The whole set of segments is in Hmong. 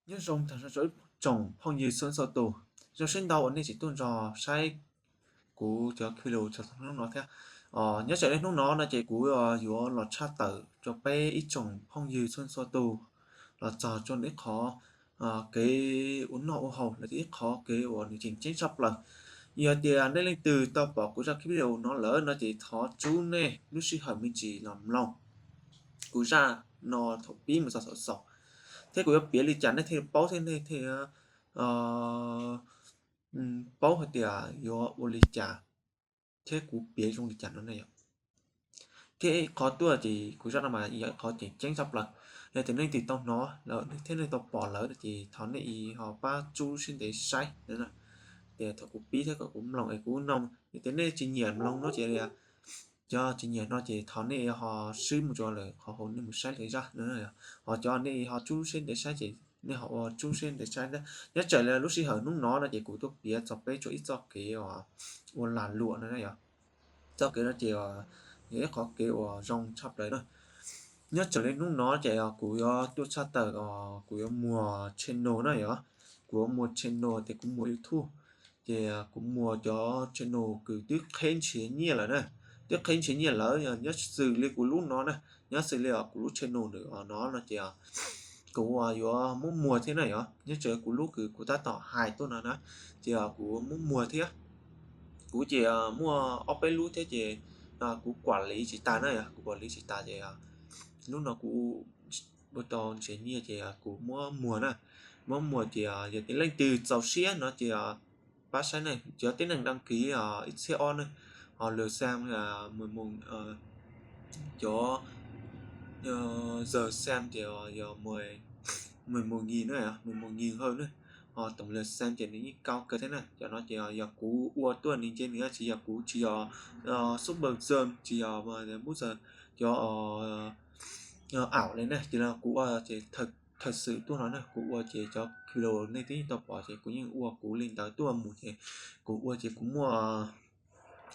Nyob zoo tag nrho rau ib tsoom phooj ywg txhua txhua tus, zoo siab ntau uas nej tseem tuaj nrog saib kuv cov clip rau hnub no thiab. Nyob raws li hnub no no ces kuv yuav los tshaj tawm rau peb ib tsoom phooj ywg txhua txhua tus los txog rau ib qhov kev ua noj ua haus los sis ib qhov kev uas nws tseem ceeb tshaj plaws. Yog tias nej leej twg tau pom kuv zaj clip video no lawm no ces thov rub nej lub sij hawm me ntsis los mloog kuv zaj no thaum pib mus txog thaum xaus, thiab kuv yuav piav li cas nej thiaj paub thiab nej thiaj paub hais tias yuav ua li cas thiab kuv piav zoo li cas no ne yom. Thiab ib qhov tuaj ces kuv zaj no mas yog ib qhov tseem ceeb tshaj plaws. Yog tias nej leej twg tau hnov lawm thiab nej tau pom lawm no ces thov nej ho pab rub siab ntev saib, tias thaum kuv pib thiab kom kuv mloog es kuv nug. Yog tias nej tsis nyiam mloog no ces, cov tsis nyiam no ces thov nej ho swb mus rau lawm qhov hauv nej mus saib lwm zaj no. Ho cov nej ho rub siab ntev saib ces nej ho ua rub siab ntev saib. Nyob raws li lub sij hawm hnub no no ces kuv tuaj piav txog peb txog ib txoj kev ua lag luam no yom. Txoj kev no ces yog ib qhov kev uas zoo tshaj plaws na. Nyob raws li hnub no ces kuv yuav tuaj tshaj tawm, kuv yuav muag channel na yom. Kuv yuav muag channel ces kuv muag YouTube, ces kuv muag cov channel kws twb qheb nrhiav nyiaj lawm na. Twb qheb nrhiav nyiaj lawm, nyob xws li kuv lub no na, nyob xws li kuv lub channel ntawm no no ces kuv yuav muab muag thiab na yom. Nyob raws kuv lub kws kuv tab tom hais tuaj no na, ces kuv muab muag thiab. Kuv ces muaj ob peb lub thiab ces kuv kuam li tsis tas na yom, kuv kuam li tsis tas ces lub no kuv ua tau nrhiav nyiaj ces kuv muab muag na. Muab muag ces yog tias leej twg txaus siab no ces pab saib ne, cov tib neeg đăng ký ib txhiab ob ne, ho lượt xem, cov giờ xem ces yog mười một nghìn na, mười một nghìn hơn na. Ho tổng lượt xem ces nws yeej cao kawg thiab na. Cov no ces yog kuv ua tuaj nws nce nws, tsis yog, kuv tsis yog super xem, tsis yog booster, cov ảo li na, ces kuv ua ces thật sự tuaj no na, kuv ua ces cov video nej twb tau pom ces kuv yeej ua kuv li ntawd tuaj mus ces kuv ua ces kuv muaj,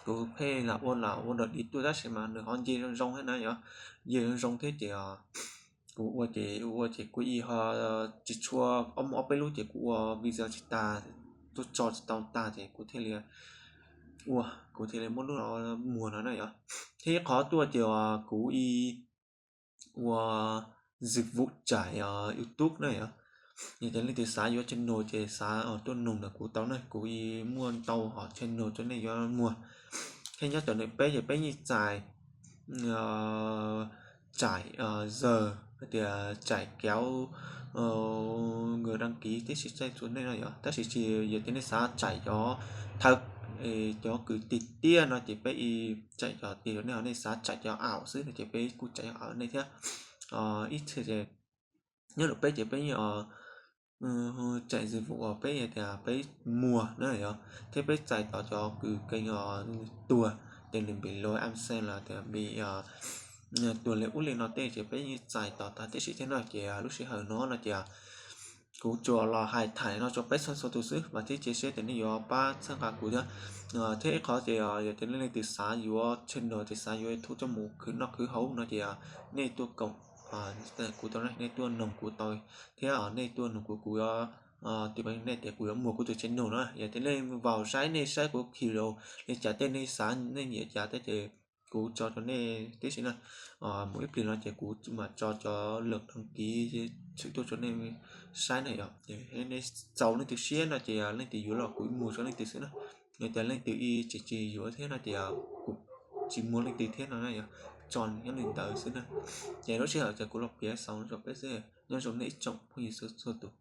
kuv pheej lam ua lam ua dog dig tuaj tab sis mas nws ho nce zoo zoo thiab na yom, nce zoo zoo thiab ces kuv ua ces ua ces kuv ib ho tsis tshua, ob muaj ob peb lub ces kuv ua video tsis tas, tuaj tso tsis tau tag ces kuv thiaj li ua, kuv thiaj li muab lub no muag no na yom. Thiab ib qhov tuaj ces kuv ib ua dịch vụ chạy YouTube na yom. Yog tias leej twg xav yuav channel ces xav tuaj nug ntawm kuv tau na, kuv muaj ntau hom channel rau nej yuav muag. Thiab nyob cov ntawm peb ces peb yeej txais chạy giờ, hais tias chạy kéo người đăng ký tib si txaij txhua nej no yom. Tab sis tsis yog tias nej xav chạy cov thawv, cov kws tig tiaj no ces peb ib chạy cov tig rau nej, ho nej xav chạy cov ảo xwb no ces peb kuj chạy cov ảo nej thiab. Ib txhia ces nyob ntawm peb ces peb yeej chạy dịch vụ uas peb tias peb muag na yom, thiab peb txais tau cov kws kênh tuag, tes nws bị lỗi ăn xem los tias bị tuag li ub li no tej ces peb yeej txais tau tag tib si thiab no ces lub sij hawm no no ces kuv tsuas los hais tham no rau peb txhua txhua tus xwb, vam thiab cia siab tias nej yuav pab txhawb nqa kuv thiab. Thiab ib qhov ces yog tias nej leej twg xav yuav channel ces xav yuav YouTube coj mus khwv noj khwv haus no ces nej tuaj koom kuv tau, nej tuaj noog kuv tau, thiab nej tuaj noog kuv, kuv yuav, tiv peev nej tias kuv yuav muag kuv tus channel no. Yog tias nej vau saib, nej saib kuv clip li cas tej nej xav nej nyiam cas tej ces kuv tso rau nej tib si na. Mus ib pliag no ces kuv mam tso cov link đăng ký tshwm tuaj rau nej saib na yom. Nej txaus leej twg siab no ces leej twg yuav los kuv muag rau leej twg xwb na. Yog tias leej twg ib tsis tsis yuav thiab no ces kuv tsis muag leej twg thiab no na yom. Tso nyob li ntawd xwb na. Ces lub sij hawm ces kuv los piav xaus rau peb xwb. Nyob zoo nej ib tsoom phooj ywg txhua tus.